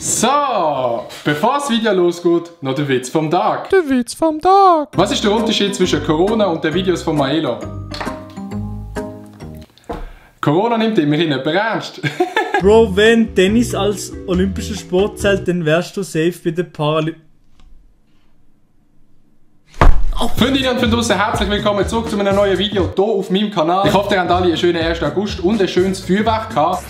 So, bevor das Video losgeht, noch der Witz vom Tag. Der Witz vom Tag. Was ist der Unterschied zwischen Corona und den Videos von Maelo? Corona nimmt immerhin nicht ernst. Bro, wenn Tennis als olympischer Sport zählt, dann wärst du safe bei den Paralympics. Freundinnen und Freunde draussen, herzlich willkommen zurück zu einem neuen Video hier auf meinem Kanal. Ich hoffe, ihr habt alle einen schönen 1. August und ein schönes Feuerwerk gehabt.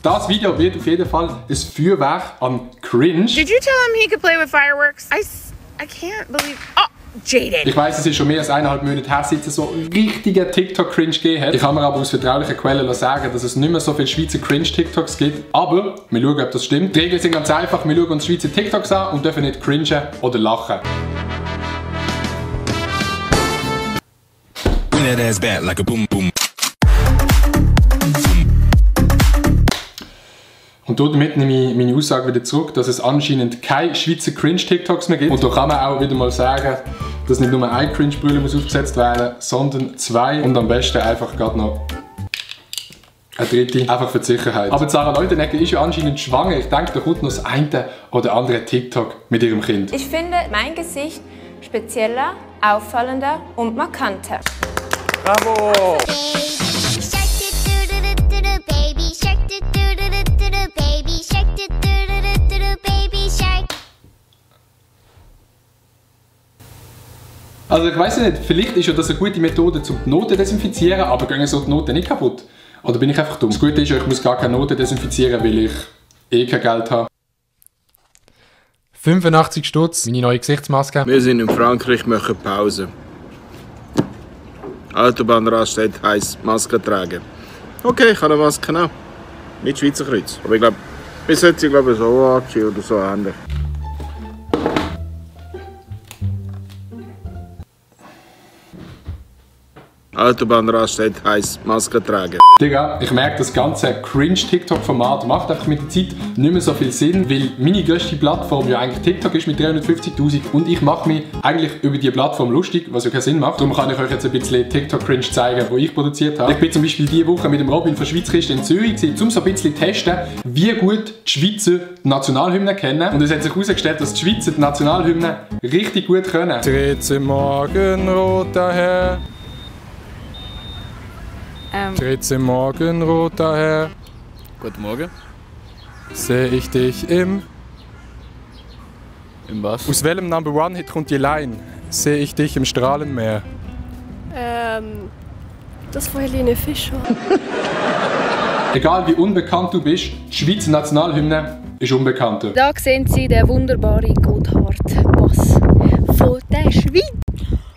Das Video wird auf jeden Fall ein Feuerwerk an Cringe. Did you tell him he could play with fireworks? I can't believe. Oh, Jaden. Ich weiss, es ist schon mehr als 1,5 Monate her, seit es so richtigen TikTok-Cringe gegeben hat. Ich kann mir aber aus vertraulichen Quellen sagen, dass es nicht mehr so viele Schweizer Cringe-TikToks gibt. Aber wir schauen, ob das stimmt. Die Regeln sind ganz einfach. Wir schauen uns Schweizer TikToks an und dürfen nicht cringen oder lachen. Und damit nehme ich meine Aussage wieder zurück, dass es anscheinend keine Schweizer Cringe-TikToks mehr gibt. Und da kann man auch wieder mal sagen, dass nicht nur ein Cringe-Brille muss aufgesetzt werden, sondern 2 und am besten einfach gerade noch eine dritte, einfach für die Sicherheit. Aber Sarah Leutenegger ist ja anscheinend schwanger. Ich denke, da kommt noch das eine oder andere TikTok mit ihrem Kind. Ich finde mein Gesicht spezieller, auffallender und markanter. Bravo! Also ich weiss nicht, vielleicht ist ja das eine gute Methode, um die Noten zu desinfizieren, aber gehen so die Noten nicht kaputt? Oder bin ich einfach dumm? Das Gute ist ja, ich muss gar keine Noten desinfizieren, weil ich eh kein Geld habe. 85 Stutz, meine neue Gesichtsmaske. Wir sind in Frankreich, machen Pause. Autobahnraststätte heisst Maske tragen. Okay, ich habe eine Maske auch. Nicht Schweizer Kreuz. Aber ich glaube, bis jetzt so angeschaut oder so ähnlich. Autobahnraststätte heisst Maske tragen. Digga, ich merke, das ganze Cringe-TikTok-Format macht einfach mit der Zeit nicht mehr so viel Sinn, weil meine grösste Plattform ja eigentlich TikTok ist mit 350'000 und ich mache mich eigentlich über diese Plattform lustig, was ja keinen Sinn macht. Darum kann ich euch jetzt ein bisschen TikTok-Cringe zeigen, wo ich produziert habe. Ich bin zum Beispiel diese Woche mit dem Robin von Schweizkiste in Zürich gewesen, um so ein bisschen zu testen, wie gut die Schweizer die Nationalhymne kennen. Und es hat sich herausgestellt, dass die Schweizer die Nationalhymne richtig gut können. Dreht im Morgenrot daher. Dreht im Morgenrot daher. Guten Morgen. Sehe ich dich im... Im was? Aus welchem Number One Hit kommt die Line? Sehe ich dich im Strahlenmeer. Das von Helene Fischer. Egal wie unbekannt du bist, die Schweizer Nationalhymne ist unbekannter. Da sehen Sie den wunderbaren Gotthard-Bass von der Schweiz.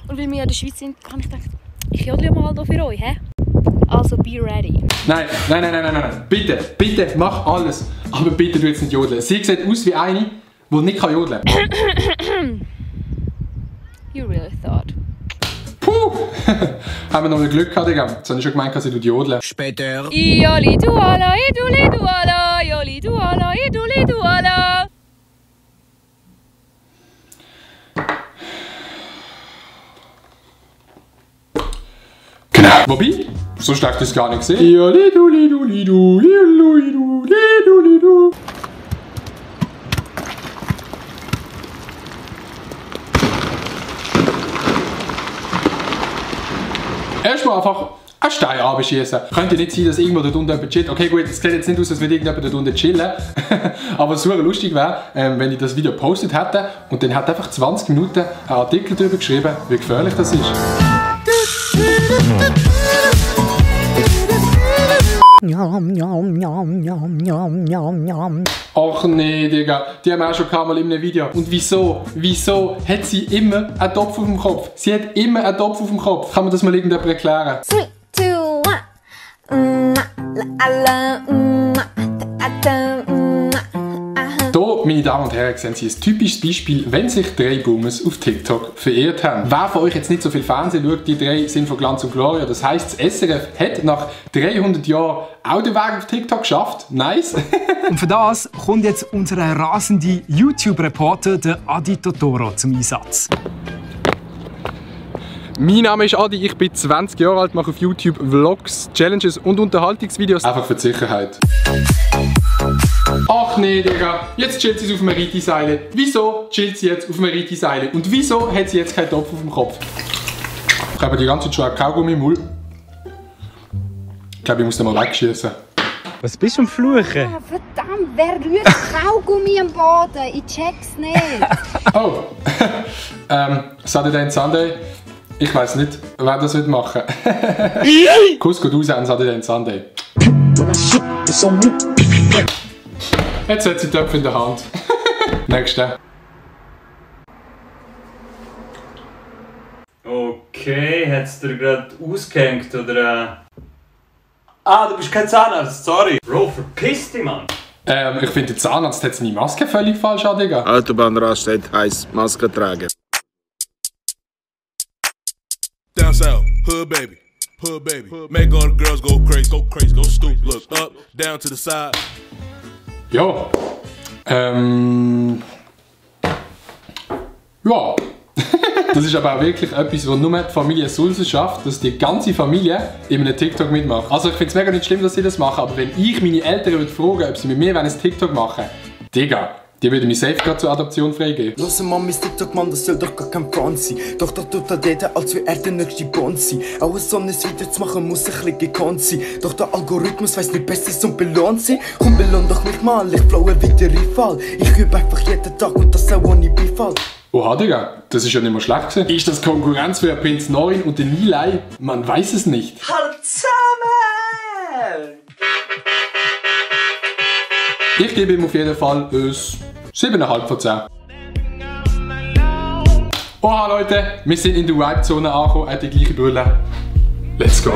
Und weil wir ja in der Schweiz sind, habe ich gedacht, ich jodle mal hier für euch, hä? Also be ready. Nein. Bitte, bitte, mach alles. Aber bitte du jetzt nicht jodeln. Sie sieht aus wie eine, die nicht jodeln kann. You really thought. Puh! Haben wir noch ein Glück gehabt, Digga. Jetzt habe ich schon gemeint, dass sie jodeln. Später. Ioli duala, iduli duala, ioli duala, iduli duala. Genau. Wobei, so schlecht ist es gar nicht gesehen. Erstmal einfach einen Stein abschießen. Könnte nicht sein, dass irgendwo da unten jemand chillt. Okay gut, es sieht jetzt nicht aus, als würde irgendjemand da unten chillen. Aber es super lustig wäre, wenn ich das Video gepostet hätte und dann hat einfach 20 Minuten einen Artikel darüber geschrieben, wie gefährlich das ist. Ach nee, Digga, die haben wir auch schon mal in einem Video. Und wieso? Wieso hat sie immer einen Topf auf dem Kopf? Sie hat immer einen Topf auf dem Kopf. Kann man das mal irgendjemand erklären? 3, 2, 1. Hier, meine Damen und Herren, sehen Sie ein typisches Beispiel, wenn sich 3 Boomers auf TikTok verirrt haben. Wer von euch jetzt nicht so viel Fernsehen schaut, die 3 sind von Glanz und Gloria. Das heisst, das SRF hat nach 300 Jahren auch den Weg auf TikTok geschafft. Nice. Und für das kommt jetzt unser rasende YouTube-Reporter, der Adi Totoro, zum Einsatz. Mein Name ist Adi, ich bin 20 Jahre alt, mache auf YouTube Vlogs, Challenges und Unterhaltungsvideos. Einfach für die Sicherheit. Ach nee, Digga, jetzt chillt sie auf einem Riti-Seile. Wieso chillt sie jetzt auf einem Riti-Seile? Und wieso hat sie jetzt keinen Topf auf dem Kopf? Ich habe die ganze Zeit schon ein Kaugummi im Mund. Ich glaube, ich muss den mal wegschießen. Was bist du am Fluchen? Oh, verdammt, wer rührt Kaugummi am Boden? Ich check's nicht. Oh, Saturday Sunday. Ich weiß nicht, wer das wird machen. Kuss geht raus an Saturday Sunday. Jetzt hat sie Töpfe in der Hand. Nächste. Okay, hat's dir gerade ausgehängt oder? Ah, du bist kein Zahnarzt, sorry. Bro, verpiss dich, Mann. Ich finde, der Zahnarzt hat seine Maske völlig falsch an, Digga. Autobahnraststätte heisst Maske tragen. Down south, hood baby, make all the girls go crazy, go stupid, look up, down to the side. Ja. Ja. Das ist aber auch wirklich etwas, was nur die Familie Sulzer schafft, dass die ganze Familie in einem TikTok mitmacht. Also ich finde es mega nicht schlimm, dass sie das machen, aber wenn ich meine Eltern würde fragen, ob sie mit mir ein TikTok machen, Digga, die würden mich safe gerade zur Adoption freigeben. Los, Mamis TikTok, Mann, das soll doch gar kein Plan sein. Doch da tut halt jeder, als wäre er der nächste Bond sein. Auch so ein Video zu machen, muss ein bisschen gekonnt sein. Doch der Algorithmus weiss nicht Besseres und belohnt sie. Komm, belohn doch mich mal, ich flowe wie der Riffal. Ich übe einfach jeden Tag und das auch ohne Beifall. Oha, Digga, das ist ja nicht mal schlecht gewesen. Ist das Konkurrenz für Prinz 9 und den Nilay? Man weiß es nicht. Halt zusammen! Ich gebe ihm auf jeden Fall ein 7,5 von 10. Oha Leute, wir sind in der Vibe-Zone angekommen, hat die gleiche Brille. Let's go!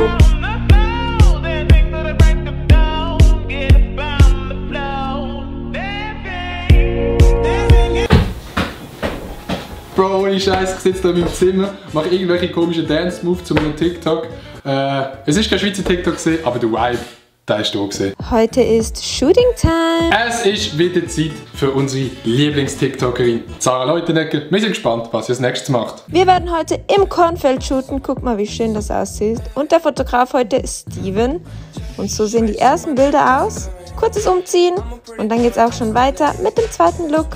Bro, ohne Scheiß, ich sitze hier in meinem Zimmer, mache irgendwelche komischen Dance-Moves zu meinem TikTok. Es ist kein Schweizer TikTok gewesen, aber der Vibe, der ist da gewesen. Heute ist Shooting Time. Es ist wieder Zeit für unsere Lieblings-TikTokerin, Sarah Leutenegger. Wir sind gespannt, was sie als nächstes macht. Wir werden heute im Kornfeld shooten. Guck mal, wie schön das aussieht. Und der Fotograf heute ist Steven. Und so sehen die ersten Bilder aus. Kurzes Umziehen und dann geht es auch schon weiter mit dem zweiten Look.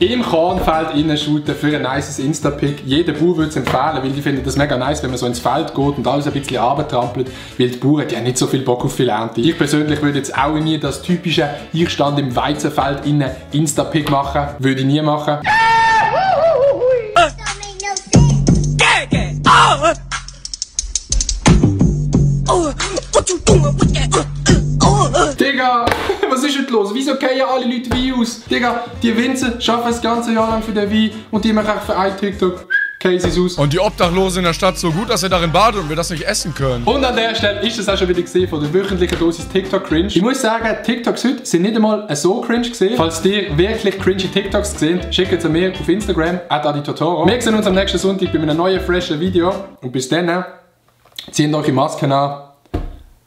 Im Kornfeld innen shooten für ein nices Insta-Pick. Jeder Bauer würde es empfehlen, weil die finden das mega nice, wenn man so ins Feld geht und alles ein bisschen runtertrampelt, weil die Bauern die haben nicht so viel Bock auf viel Ernte. Ich persönlich würde jetzt auch nie das typische «Ich stand im Weizenfeld innen Insta-Pick» machen. Würde ich nie machen. Digga, was ist heute los? Wieso gehen alle Leute Wein aus? Digga, die Winzer arbeiten das ganze Jahr lang für den Wein und die machen für einen TikTok Cases aus. Und die Obdachlosen in der Stadt so gut, dass sie darin baden und wir das nicht essen können. Und an der Stelle ist es auch schon wieder gesehen von der wöchentlichen Dosis TikTok Cringe. Ich muss sagen, TikToks heute sind nicht einmal so cringe gesehen. Falls ihr wirklich cringy TikToks gesehen, schickt es mir auf Instagram @aditotoro. Wir sehen uns am nächsten Sonntag bei einem neuen freshen Video und bis dann zieht euch die Masken an.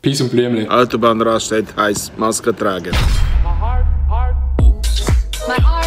Peace und Blümchen. Autobahnraststätte heisst Maske tragen. My heart